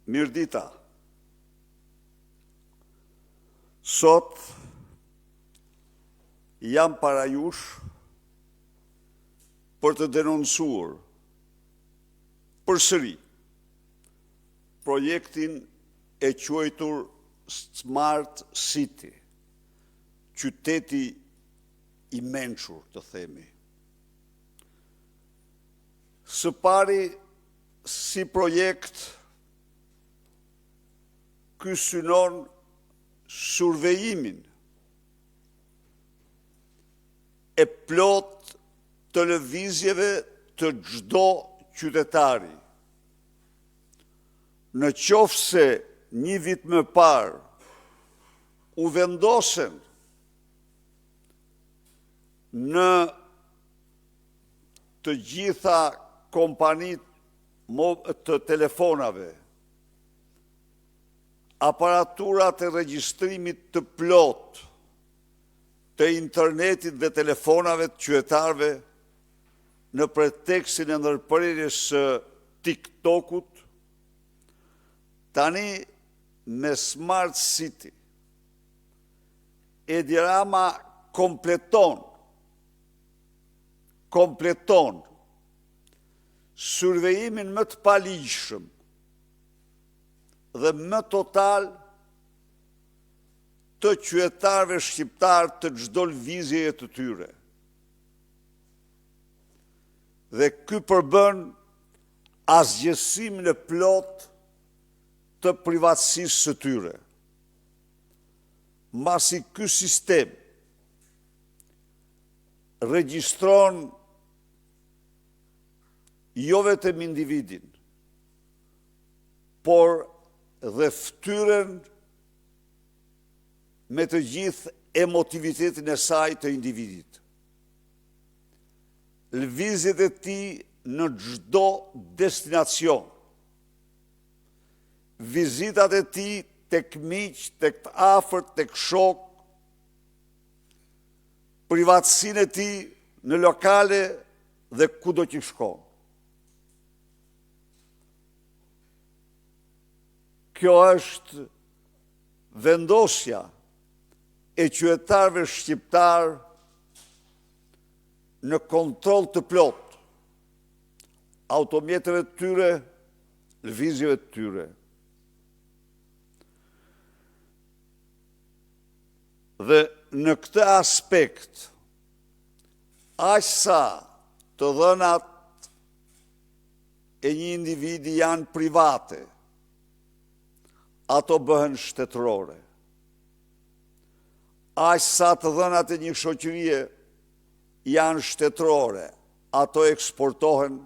Mirëdita. Sot jam para jush për të denoncuar përsëri projektin e quajtur Smart City, qyteti i mençur, të themi. Së pari, si projekt, ky synon survejimin e plotë të lëvizjeve të çdo qytetari. Në qoftë se një vit më parë u vendosen në të gjitha kompanitë të telefonave, aparaturat e regjistrimit të plotë të internetit dhe telefonave të qytetarëve në pretekstin e ndërprerjes së TikTok-ut, tani me Smart City, Edi Rama kompleton kompleton survejimin më të paligjshëm dhe më total të qytetarëve shqiptarë të çdo lëvizjeje të tyre. Dhe ky përbën asgjësimin e plotë të privatësisë së tyre. Mbasi ky sistem regjistron jo vetëm individin, por dhe fytyrën me të gjithë emotivitetin e saj të individit. Lëvizjet e tij në çdo destinacion, vizitat e tij tek miqtë, tek të afërt, tek shokët, privatësinë e tij në lokale dhe kudo që shkon. Kjo është vendosja e qytetarëve shqiptarë në kontroll të plotë automjeteve të tyre, lëvizjeve të tyre. Dhe në këtë aspekt, aq sa të dhënat e një individi janë private, ato bëhen shtetërore. Aq sa të dhënat e një shoqërie janë shtetërore, ato eksportohen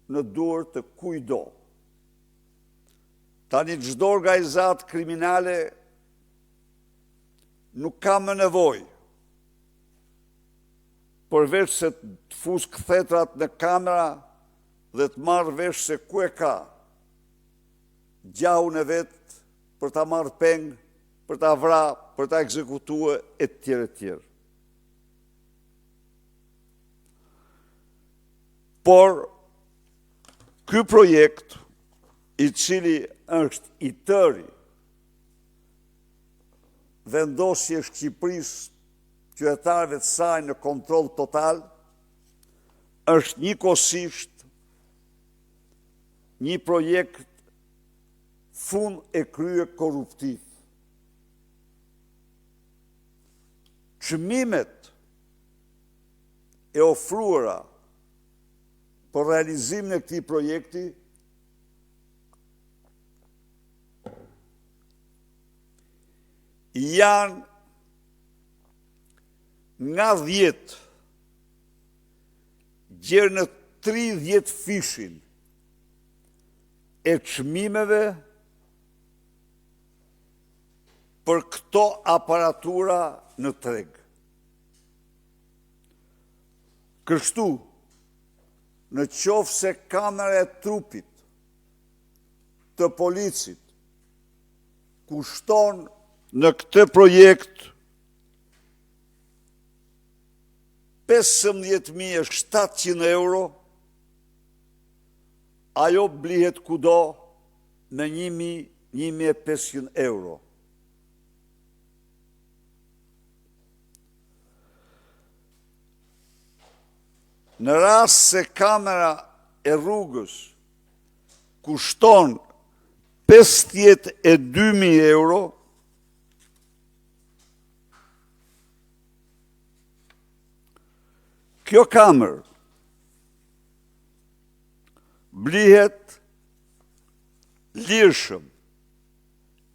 në duar të kujtdo. Tani çdo organizatë kriminale nuk ka më nevojë përveç se të fusë kthetrat në kamera dhe të marrë vesh se ku e ka gjahun e vet për ta marrë peng, për ta vra, për ta ekzekutue e tjerë e tjerë. Por ky projekt i cili është i tëri vendosje e Shqipërisë qytetarëve të saj në kontroll total, është njëkohësisht një projekt fund e krye korruptiv. Çmimet e ofruara për realizimin e këtij projekti janë nga 10 gjer në 30 fishin e çmimeve për këto aparatura në treg. Kështu, në qoftë se kamera e trupit të policit kushton në këtë projekt 15.700 euro. Ajo blihet kudo me 1000 1500 euro. Në rast se kamera e rrugës kushton 52.000 euro, kjo kamerë blihet lirshëm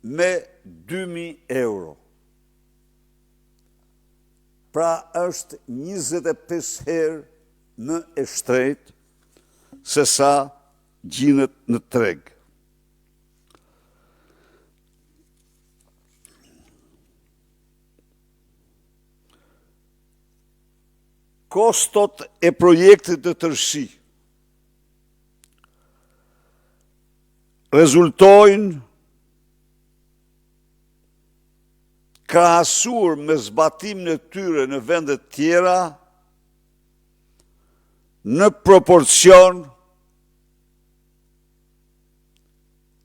me 2.000 euro. Pra është 25 herë më e shtrenjtë se sa gjindet në treg. Kostot e projektit në tërësi rezultojnë krahasuar me zbatimin e tyre në vende të tjera në proporcion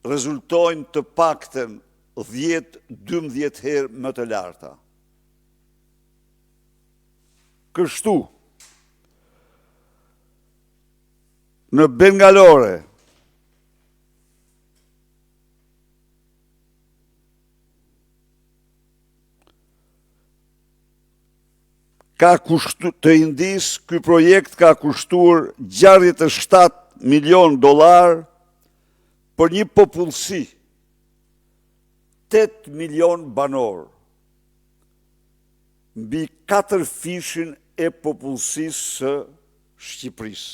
rezultojnë të paktën 10-12 herë më të larta. Kështu, në Bengalore, ka kushtu të Indisë, ky projekt ka kushtuar 67 milion dollarë për një popullsi 8 milion banorë, mbi katërfishin e popullsisë së Shqipërisë.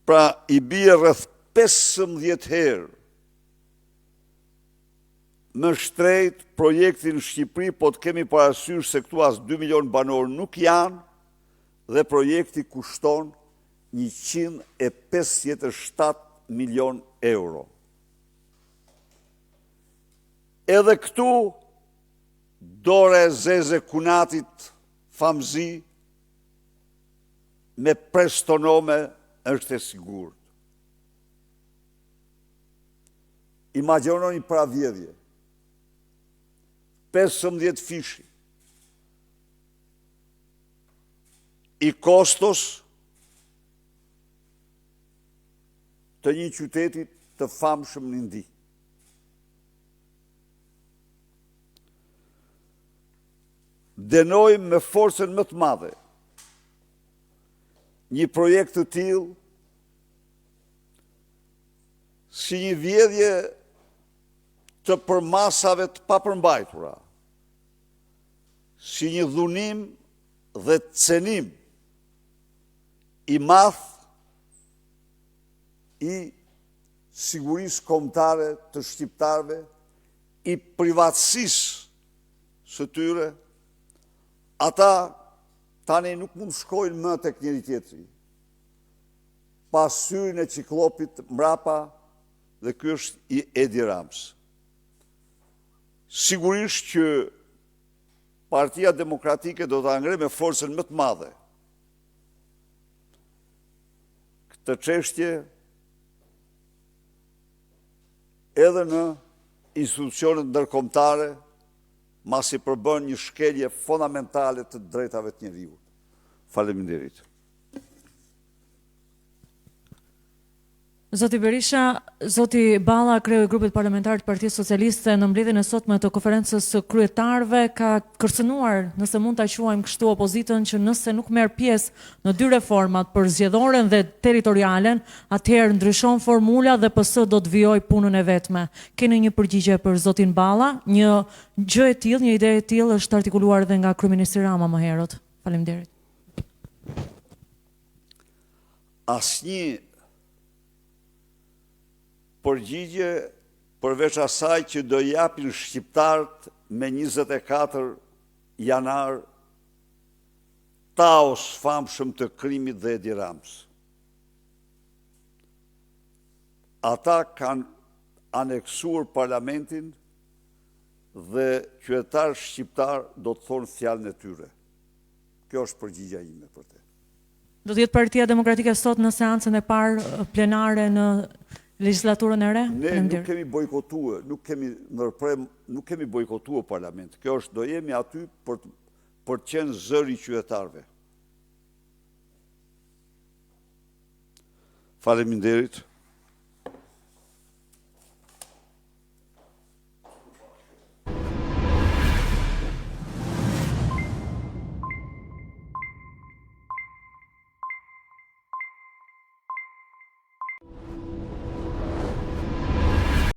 Pra i bie rreth 15 herë më shtrenjtë projekti në Shqipëri, po të kemi parasysh se këtu as 2 milion banorë nuk janë dhe projekti kushton 157 milion euro. Edhe këtu, dora e zezë e kunatit famëzi me prestonome është e sigurt. Imagjinoni pra vjedhje. 15 fishi i kostos të një qyteti të famshëm në Indi. Dënojmë me forcën më të madhe një projekt të tillë si një vjedhje të përmasave të papërmbajtura, si një dhunim dhe cenim i madh i sigurisë kombëtare të shqiptarëve, i privatësisë së tyre, ata tani nuk mund të shkojnë më tek njëri-tjetri. Pa syrin e ciklopit mbrapa dhe ky është i Edi Ramës. Sigurisht që Partia Demokratike do ta ngrejë me forcën më të madhe këtë çështje edhe në institucionet ndërkombëtare, masi përbën një shkelje fondamentale të drejtave të njeriut. Faleminderit. Zoti Berisha, zoti Balla, kreu i grupit parlamentar të Partisë Socialiste në mbledhjen e sotme të konferencës së kryetarëve ka kërcënuar, nëse mund ta quajmë kështu opozitën që nëse nuk merr pjesë në dy reformat për zgjedhoren dhe territorialen, atëherë ndryshon formula dhe PS do të vijojë punën e vetme. Keni një përgjigje për zotin Balla? Një gjë e tillë, një ide e tillë është artikuluar edhe nga kryeministri Rama më herët. Faleminderit. Asnjë përgjigje përveç asaj që do japin shqiptarët me 24 janar taos famshëm të krimit dhe Edi Ramës. Ata kanë aneksuar parlamentin dhe qytetarët shqiptarë do të thonë fjalën e tyre. Kjo është përgjigja ime për te. Do të jetë Partia Demokratike sot në seancën e parë plenare në legjislaturën e re? Ne nuk kemi bojkotuar, nuk kemi ndërpre, nuk kemi bojkotuar parlamentin. Kjo është do jemi aty për të, për të qenë zëri i qytetarëve. Faleminderit.